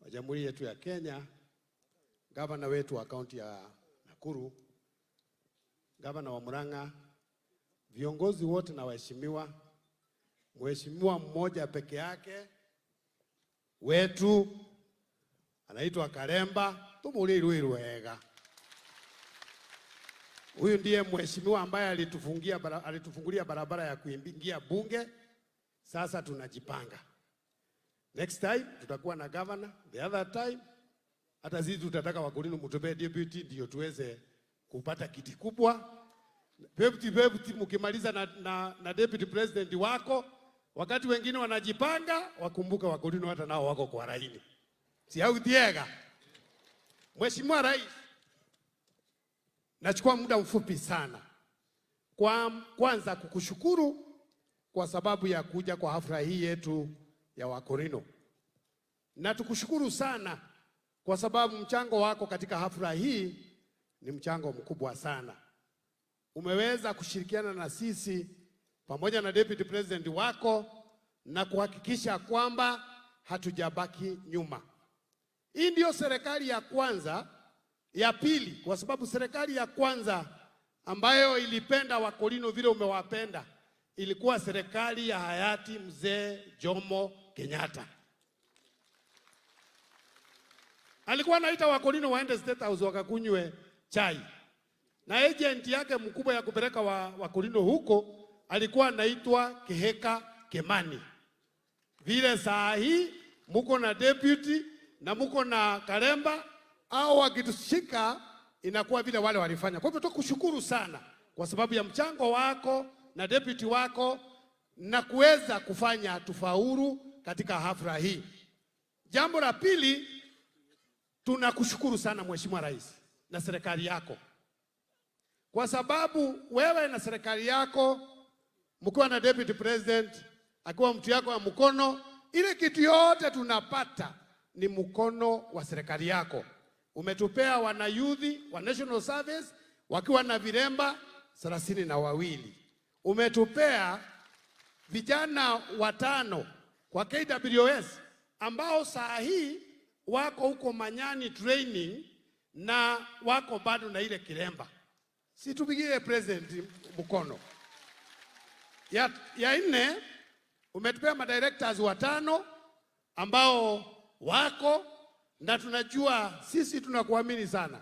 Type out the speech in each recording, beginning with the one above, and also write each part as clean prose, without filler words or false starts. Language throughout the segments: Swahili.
wa Jamhuri yetu ya Kenya, gavana wetu wa kaunti ya Nakuru, gavana wa Murang'a, viongozi wote na waheshimiwa, mheshimiwa mmoja peke yake wetu anaitwa Karemba tumulirwe wega. Huyu ndiye mheshimiwa ambaye alitufungulia barabara ya kuingia bunge. Sasa tunajipanga. Next time tutakuwa na governor, the other time hata sisi tutataka Wakorino mtupee deputy ndio tuweze kupata kiti kubwa. Deputy mkimaliza na deputy president wako, wakati wengine wanajipanga, wakumbuka Wakorino hata nao wako kwa laini. Si au tiega? Mheshimiwa Rais, nachukua muda mfupi sana kwa kwanza kukushukuru kwa sababu ya kuja kwa hafla hii yetu ya Wakorino, na tukushukuru sana kwa sababu mchango wako katika hafla hii ni mchango mkubwa sana. Umeweza kushirikiana na sisi pamoja na deputy president wako na kuhakikisha kwamba hatujabaki nyuma. Hii ndio serikali ya kwanza, ya pili, kwa sababu serikali ya kwanza ambayo ilipenda Wakorino vile umewapenda ilikuwa serikali ya hayati Mzee Jomo Kenyatta. Alikuwa anaita Wakorino waende State House wakakunywe chai, na agent yake mkubwa ya kupeleka Wakorino huko alikuwa anaitwa Kiheka Kimani. Vile saa hii muko na deputy na muko na Karemba, au wakitushika inakuwa vile wale walifanya. Kwa hivyo tukushukuru sana kwa sababu ya mchango wako na deputy wako na kuweza kufanya tufaulu katika hafla hii. Jambo la pili, tunakushukuru sana Mheshimiwa Rais na serikali yako, kwa sababu wewe na serikali yako mkiwa na deputy president akiwa mtu yako ya mkono, ile kitu yote tunapata ni mkono wa serikali yako. Umetupea wanayudhi wa National Service wakiwa na viremba 32. Umetupea vijana 5 kwa KWS ambao saa hii wako huko Manyani training na wako bado na ile kiremba. Si tupigie president mkono. Ya nne, umetupea madirectors 5 ambao wako na tunajua sisi tunakuamini sana.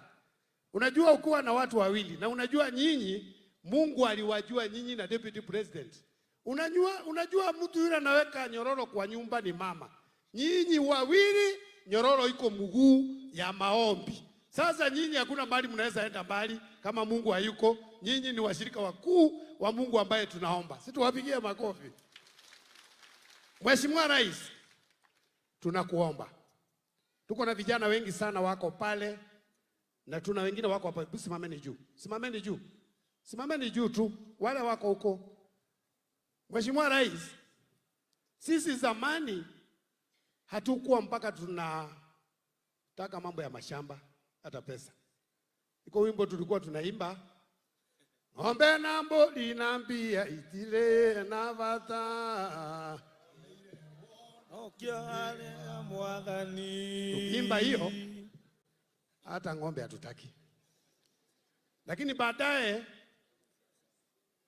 Unajua ukiwa na watu wawili na unajua nyinyi Mungu aliwajua nyinyi na deputy president. Unajua mtu yule anaweka nyororo kwa nyumba ni mama. Nyinyi wawili nyororo iko mguu ya maombi. Sasa nyinyi hakuna mbali mnaweza enda mbali kama Mungu hayuko. Nyinyi ni washirika wakuu wa Mungu ambaye tunaomba. Si tuwapigie makofi. Mheshimiwa Rais, tunakuomba. Tuko na vijana wengi sana wako pale na tuna wengine wako hapa. Simameni juu. Simameni juu. Simameni juu tu wale wako huko. Mheshimiwa Rais, sisi zamani hatukuwa mpaka tunataka mambo ya mashamba hata pesa. Iko wimbo tulikuwa tunaimba, ng'ombe na mbori na mbia itire na bata. Tukiimba hiyo hata ng'ombe hatutaki. Lakini baadaye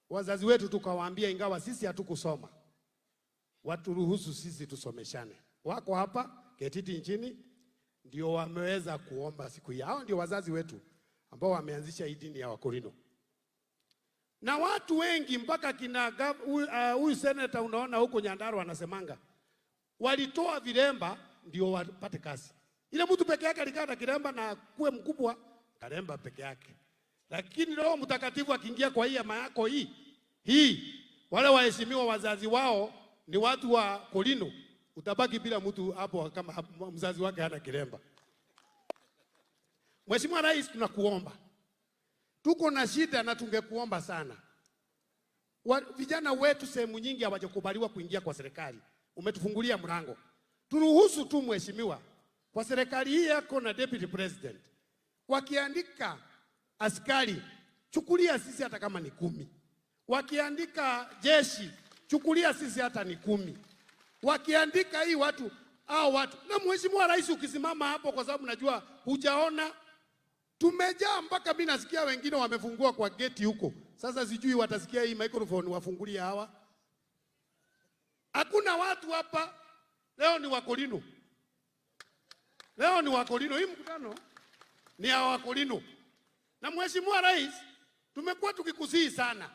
wazazi wetu tukawaambia, ingawa sisi hatukusoma, waturuhusu sisi tusomeshane. Wako hapa Ketiti nchini ndio wameweza kuomba siku hii. Hao ndio wazazi wetu ambao wameanzisha hii dini ya Wakorino. Na watu wengi mpaka kina huyu senator unaona huko Nyandarua anasemanga walitoa viremba ndio wapate kazi. Ile mtu peke yake alikaa na kiremba na kuwe mkubwa, karemba peke yake. Lakini Roho Mtakatifu akiingia kwa hii ama yako hii, wale waheshimiwa wazazi wao ni watu wa Korino, utabaki bila mtu hapo kama mzazi wake hana kiremba. Mheshimiwa Rais, tunakuomba. Tuko na shida na tungekuomba sana. Vijana wetu sehemu nyingi hawajakubaliwa kuingia kwa serikali. Umetufungulia mlango. Turuhusu tu mheshimiwa, kwa serikali hii yako na deputy president, wakiandika askari, chukulia sisi hata kama ni 10. Wakiandika jeshi, chukulia sisi hata ni 10. Wakiandika hii watu, Hao watu na Mheshimiwa Rais, ukisimama hapo, kwa sababu najua hujaona, tumejaa mpaka mimi nasikia wengine wamefungua kwa geti huko. Sasa sijui watasikia hii microphone wafungulie hawa. Hakuna watu hapa leo, ni Wakorino, leo ni Wakorino. Hii mkutano ni ya Wakorino. Na Mheshimiwa Rais, tumekuwa tukikusihi sana,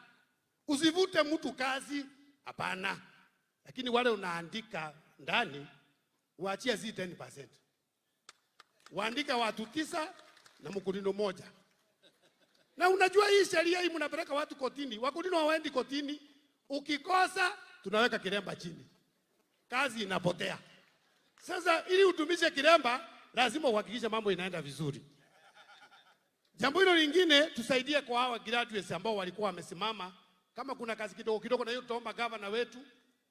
usivute mtu kazi, hapana, lakini wale unaandika ndani waachie zi 10%, waandika watu 9 na mkulino moja. Na unajua hii sheria hii mnapeleka watu kotini, Wakulino hawaendi kotini. Ukikosa tunaweka kilemba chini, kazi inapotea. Sasa ili utumishe kilemba, lazima uhakikishe mambo inaenda vizuri. Jambo hilo lingine, tusaidie kwa hawa graduates ambao walikuwa wamesimama, kama kuna kazi kidogo kidogo, na hiyo tutaomba gavana wetu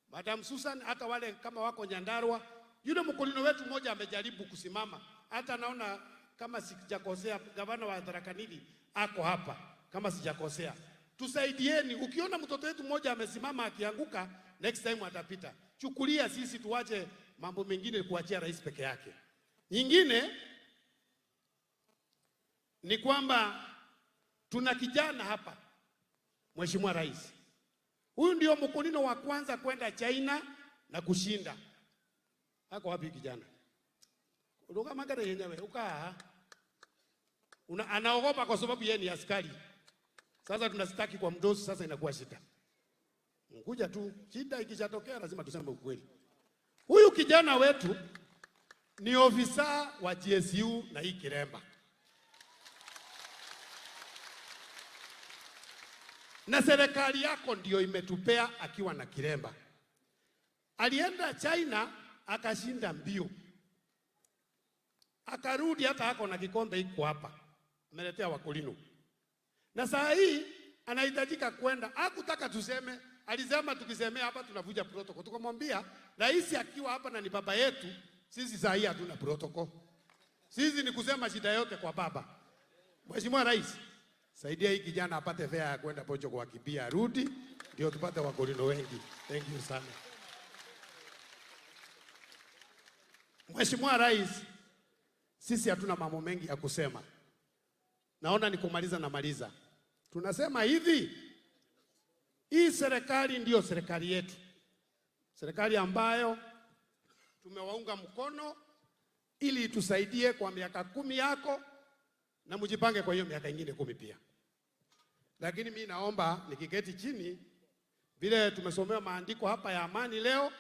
Madam Susan, hata wale kama wako Nyandarua, yule mkulino wetu mmoja amejaribu kusimama, hata naona kama sijakosea, gavana wa Tharaka Nithi ako hapa kama sijakosea. Tusaidieni, ukiona mtoto wetu mmoja amesimama akianguka, next time atapita. Chukulia sisi, tuache mambo mengine kuachia rais peke yake. Nyingine ni kwamba tuna kijana hapa, Mheshimiwa Rais, huyu ndio mkulino wa kwanza kwenda China na kushinda. Ako wapi kijana? Luka magari yenyewe ukaa. Anaogopa kwa sababu yeye ni askari. Sasa tunasitaki kwa mdosi, sasa inakuwa shida. Mkuja tu, shida ikishatokea lazima tuseme ukweli. Huyu kijana wetu ni ofisa wa GSU na hii Kiremba. Na serikali yako ndio imetupea akiwa na Kiremba. Alienda China akashinda mbio, akarudi hata ako na kikombe iko hapa, ameletea Wakulino. Na saa hii anahitajika kwenda, hakutaka tuseme, alisema tukisemea hapa tunavuja protocol. Tukamwambia rais akiwa hapa na ni baba yetu, sisi saa hii hatuna protocol. Sisi ni kusema shida yote kwa baba. Mheshimiwa Rais, saidia hii kijana apate fare ya kwenda Portugal akimbia arudi, ndio tupate Wakulino wengi. Thank you sana. Mheshimiwa Rais, sisi hatuna mambo mengi ya kusema. Naona ni kumaliza na maliza. Tunasema hivi, hii serikali ndiyo serikali yetu. Serikali ambayo tumewaunga mkono ili itusaidie kwa miaka 10 yako, na mjipange kwa hiyo miaka ingine 10 pia. Lakini mimi naomba nikiketi chini, vile tumesomewa maandiko hapa ya amani leo,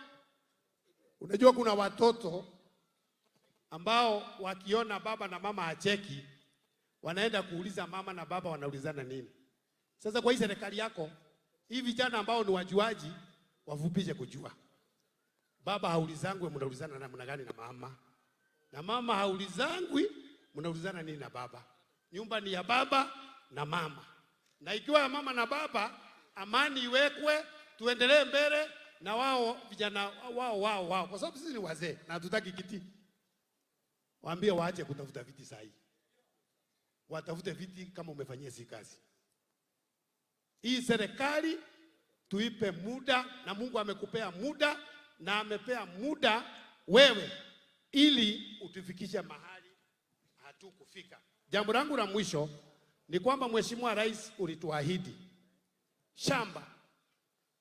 unajua kuna watoto ambao wakiona baba na mama hacheki, wanaenda kuuliza mama na baba wanaulizana nini. Sasa kwa hii serikali yako, hii vijana ambao ni wajuaji wafupishe kujua. Baba haulizangwi mnaulizana namna gani na mama. Na mama haulizangwi mnaulizana nini na baba. Nyumba ni ya baba na mama. Na ikiwa ya mama na baba, amani iwekwe, tuendelee mbele na wao vijana wao wao wao. Kwa sababu sisi ni wazee na hatutaki kiti. Waambie waache kutafuta viti sahi. Watafute viti kama umefanyia si kazi. Hii serikali tuipe muda, na Mungu amekupea muda na amepea muda wewe ili utufikishe mahali hatukufika. Jambo langu la mwisho ni kwamba Mheshimiwa Rais, ulituahidi shamba.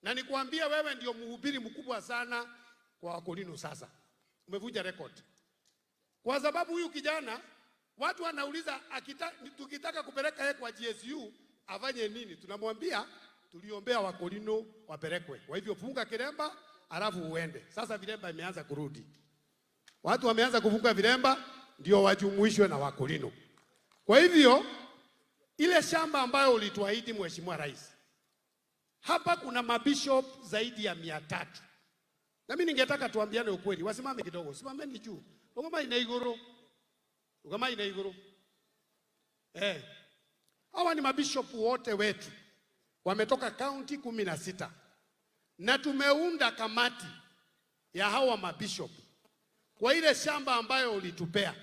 Na nikuambia wewe ndio mhubiri mkubwa sana kwa Wakulino sasa. Umevunja record. Kwa sababu huyu kijana watu wanauliza tukitaka kupeleka yeye kwa GSU afanye nini? Tunamwambia tuliombea Wakulino wapelekwe. Kwa hivyo funga kilemba alafu uende. Sasa vilemba imeanza kurudi. Watu wameanza kufunga vilemba ndio wajumuishwe na Wakulino. Kwa hivyo ile shamba ambayo ulituahidi Mheshimiwa Rais, hapa kuna mabishop zaidi ya 300. Na mimi ningetaka tuambiane ukweli, wasimame kidogo, simameni juu. Ukama ina iguru. Ukama ina iguru. Hawa ni mabishop wote wetu. Wametoka kaunti 16. Na tumeunda kamati ya hawa mabishop kwa ile shamba ambayo ulitupea.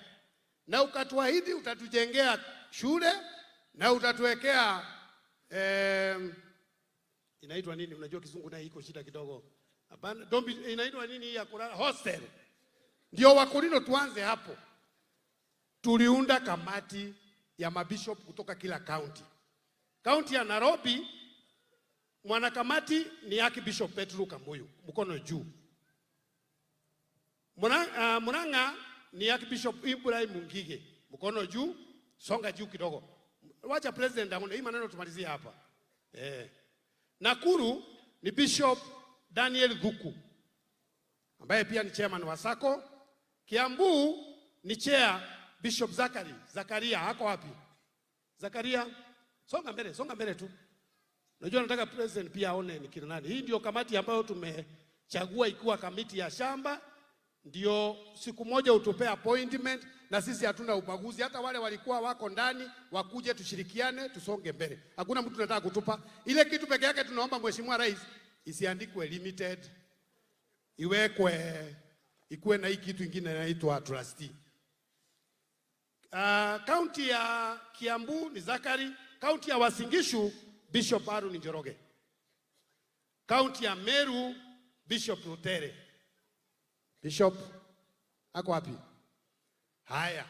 Na ukatuahidi utatujengea shule na utatuwekea inaitwa nini? Unajua kizungu naye iko shida kidogo. Hapana, dombi inaitwa nini ya kulala? Hostel. Ndio Wakorino, tuanze hapo. Tuliunda kamati ya mabishop kutoka kila kaunti. Kaunti ya Nairobi, mwanakamati ni Archbishop Petro Kamuyu, mkono juu. Murang'a ni Archbishop Ibrahim Ngige, mkono juu, songa juu kidogo. Wacha president aone hii maneno tumalizie hapa. Eh. Nakuru ni Bishop Daniel Guku ambaye pia ni chairman wa SACCO. Kiambu ni chair Bishop Zakari. Zakaria ako wapi? Zakaria, songa mbele tu. Unajua nataka president pia aone ni kina nani. Hii ndio kamati ambayo tumechagua ikiwa kamati ya shamba, ndio siku moja utupee appointment, na sisi hatuna ubaguzi. Hata wale walikuwa wako ndani wakuje, tushirikiane, tusonge mbele. Hakuna mtu tunataka kutupa. Ile kitu peke yake tunaomba Mheshimiwa Rais, isiandikwe limited, iwekwe ikuwe na hii kitu ingine inaitwa trustee. Kaunti ya Kiambu ni Zakari, kaunti ya Uasin Gishu Bishop Aaron Njoroge, kaunti ya Meru Bishop Rutere. Bishop ako wapi? Haya,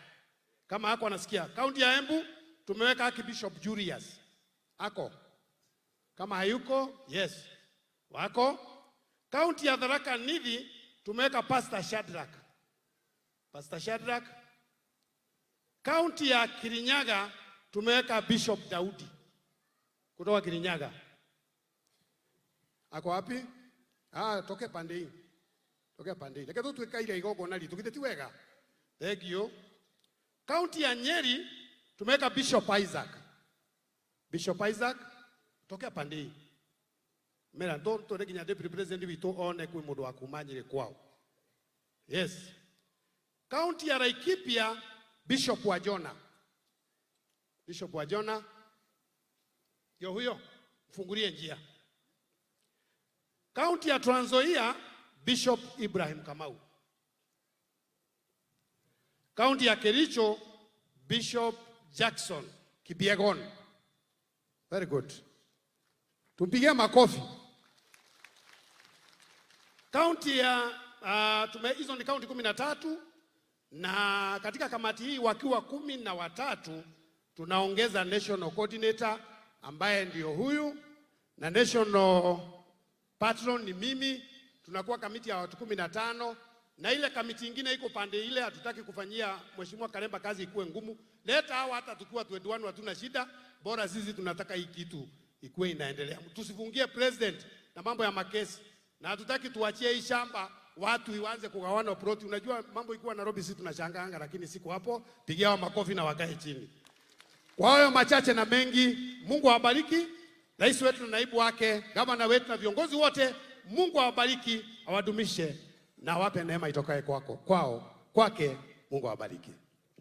kama ako anasikia. Kaunti ya Embu tumeweka Archbishop Julius, ako kama hayuko, yes, wako. Kaunti ya Tharaka Nithi tumeweka Pastor Shadrack, Pastor Shadrack. Kaunti ya Kirinyaga tumeweka Bishop Daudi kutoka Kirinyaga. Ako wapi? Ah, toke pande hii. Toke pande hii. Reke tutwikaire igongona ritu githĩ ti wega? Thank you. Kaunti ya Nyeri tumeweka Bishop Isaac. Bishop Isaac tokea pande hii. Mera ndo tore nginya deputy president witũ one kwĩ mũndũ wa kuma Nyeri kwao. Yes. Kaunti ya Laikipia Bishop wa Jona. Bishop wa Jona ndio huyo, mfungulie njia. Kaunti ya Trans Nzoia Bishop Ibrahim Kamau. Kaunti ya Kericho Bishop Jackson Kipyegon. Very good. Tumpigie makofi. Kaunti ya hizo ni kaunti 13 na katika kamati hii wakiwa 13 tunaongeza national coordinator ambaye ndio huyu na national patron ni mimi. Tunakuwa kamiti ya watu 15 na ile kamiti ingine iko pande ile, hatutaki kufanyia Mheshimiwa Karemba kazi ikuwe ngumu. Leta hawa hata tukiwa 21 hatuna shida, bora sisi tunataka hii kitu ikuwe inaendelea. Tusifungie president na mambo ya makesi, na hatutaki tuachie hii shamba watu ianze kugawana ploti. Unajua mambo ikuwa Nairobi, sisi tunashangaanga, lakini siku hapo pigia wa makofi na wakae chini. Kwa hayo machache na mengi, Mungu awabariki rais wetu na naibu wake, gavana wetu na viongozi wote. Mungu awabariki, awadumishe na awape neema itokaye kwako kwao kwake. Mungu awabariki.